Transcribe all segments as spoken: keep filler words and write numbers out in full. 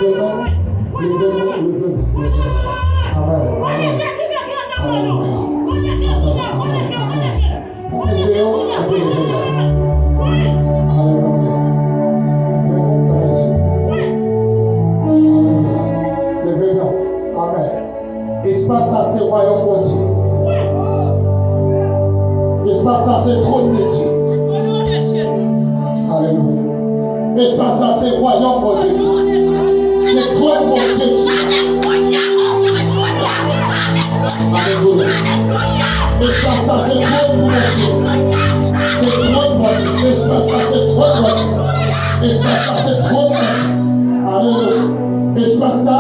Leve men, leve men, leve men. Amèn, amèn. Alelouya. Amèn, amèn, amèn. Fèmen je yo, epi leve men. Alelouya. Leve men, fèmen je. Alelouya. Leve men. Amèn. Espas sa se wayòm Bondye. Espas sa se twòn de Dye. Alelouya. Espas sa se wayòm Bondye. Se twòn Bondye ki la. Alelouya. Espas sa se twòn pou Bondye. Se twòn Bondye. Espas sa se twòn Bondye. Espas sa se twòn Bondye. Alelouya. Espas sa,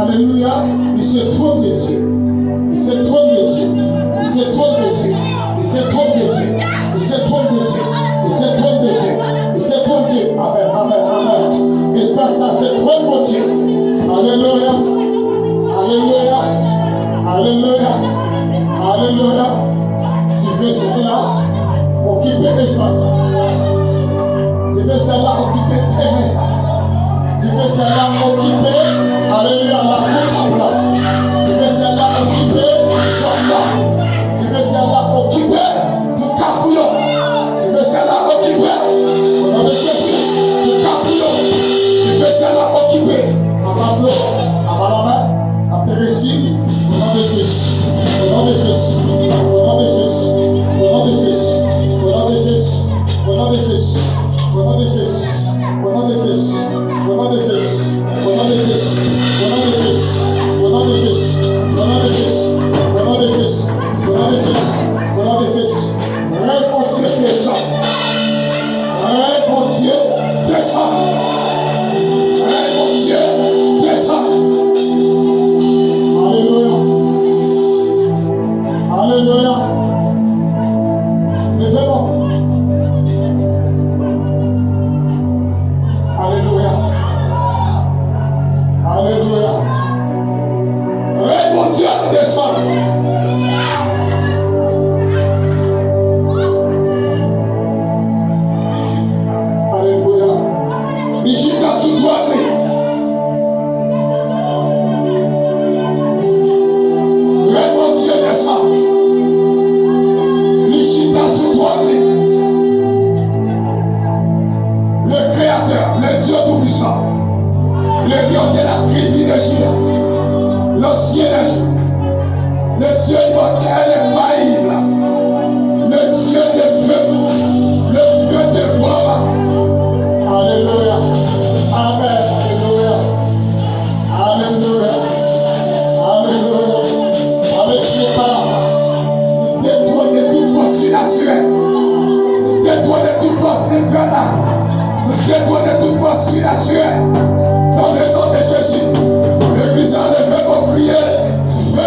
alelouya, li se twòn de Dye. Li se twòn de Dye. Li se twòn de Dye. Li se twòn de Dye. Li se twòn de Dye. Li se twòn de Dye. Li se twòn Dye. Amèn, amèn, amèn. Espas sa se twòn Bondye. Alelouya. Alelouya. Alelouya. Alelouya. Ti vèsèl la okipe espas sa. Ti vèsèl la okipe teren sa. Ti vèsèl la okipe, alelouya, lakou djab la. Ti vèsèl la okipe zòn la. Ti vèsèl la okipe tout kafou yo. Ti vèsèl la okipe, o non de Jezi, tout kafou yo. Ti vèsèl la okipe. Anba dlo, anba lanmè, ap peresi. O non de Jezi, o non de Jezi, o non de Jezi, o non de Jezi, o non de Jezi, o non de Jezi, o non de Jezi. O non de Jezi, o non de Jezi, o non de Jezi, o non de Jezi, o non de Jezi, o non de Jezi, o non de Jezi, o non de Jezi, o non de Jezi. Rèy Bondye desann. Rèy Bondye desann. Rèy Bondye desann. Alelouya. Alelouya. Leve non. Alelouya. Alelouya. Rèy Bondye desann. Alelouya. Li chita sou twòn li. Rèy Bondye desann. Li chita sou twòn li. Le Créateur, le Dieu Tout-Puissant, le Lion de la tribu de Juda, l'Ancien des jours, le Dieu immortel, infaillible, le Dieu de feu, le feu dévorant. Alelouya. Amèn. Alelouya. Alelouya. Alelouya. Alelouya. Nou detwone tout fòs sinatirèl. Nou detwone tout fòs enfènal. Nou detwone tout fòs sinatirèl. Dans le nom de Jésus. Legliz la leve pou kriye. Fè!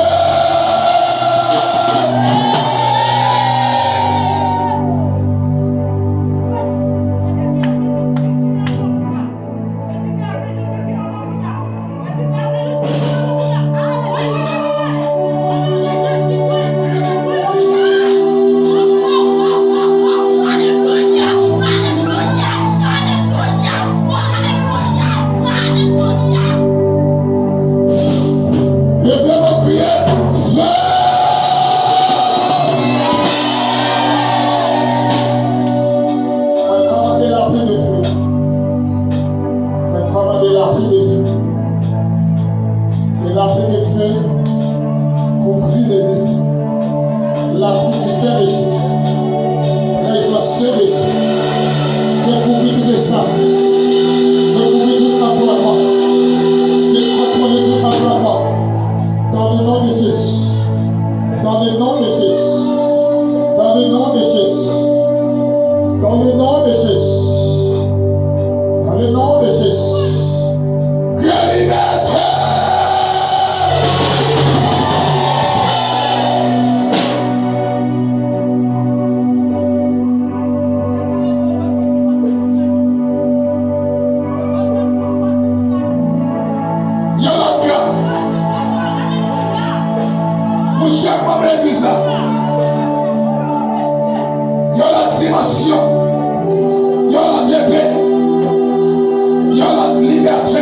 Leve men, kriye, fè! Mwen kòmande lapli de feu. Mwen kòmande lapli de feu. Ke lapli de feu kouvri legliz la. Lapli du Sentespri. Prezans Sentespri. Ke kouvri tout espas. Ke kouvri tout anviwònman. Ke kontwole tout anviwònman. Dans le nom de Jésus. Dans le nom de Jésus. Dans le nom de Jésus. Dans le nom de Jésus. Dans le nom de Jésus. Ke libète! Yon lòt gras pou chak manm legliz la. Yon lòt dimansyon. Yon lòt epe. Yon lòt libète.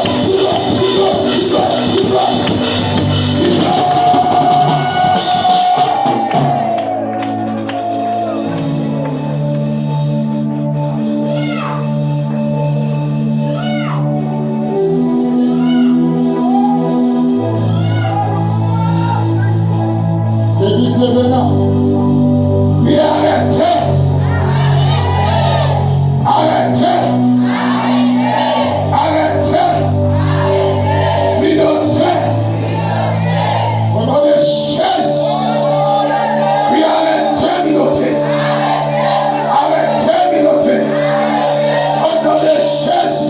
Legliz leve men. Wi, arete! Arete! Arete! Minote! O non de Jezi! Wi, arete minote! Arete minote! O non de Jezi!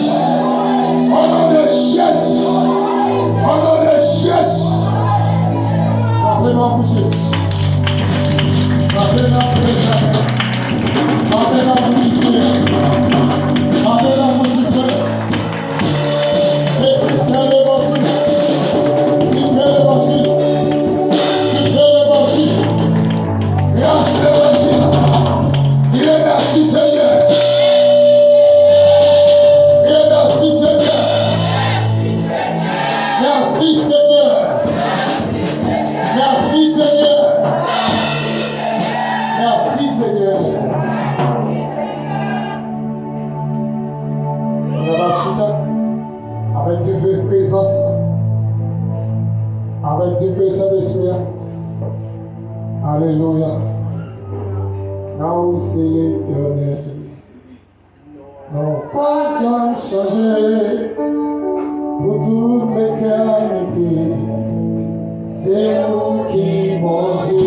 O non de Jezi! O non de Jezi! Frape men pou Jezi. Frape men pou Jezi. Frape men pou Jezi. Frape men pou Jezi. Epi se levanjil. Dife levanjil. Dife levanjil. Gras levanjil. Dieu, merci Seigneur. Dieu, merci Seigneur. Merci Seigneur. Merci Seigneur. Merci Seigneur. Nou kapab chita avèk dife prezans la, avèk dife Sentespri a. Alelouya. Nan ou se Letènèl. Non pa janm chanje pou tout letènite. Se ou ki Bondye.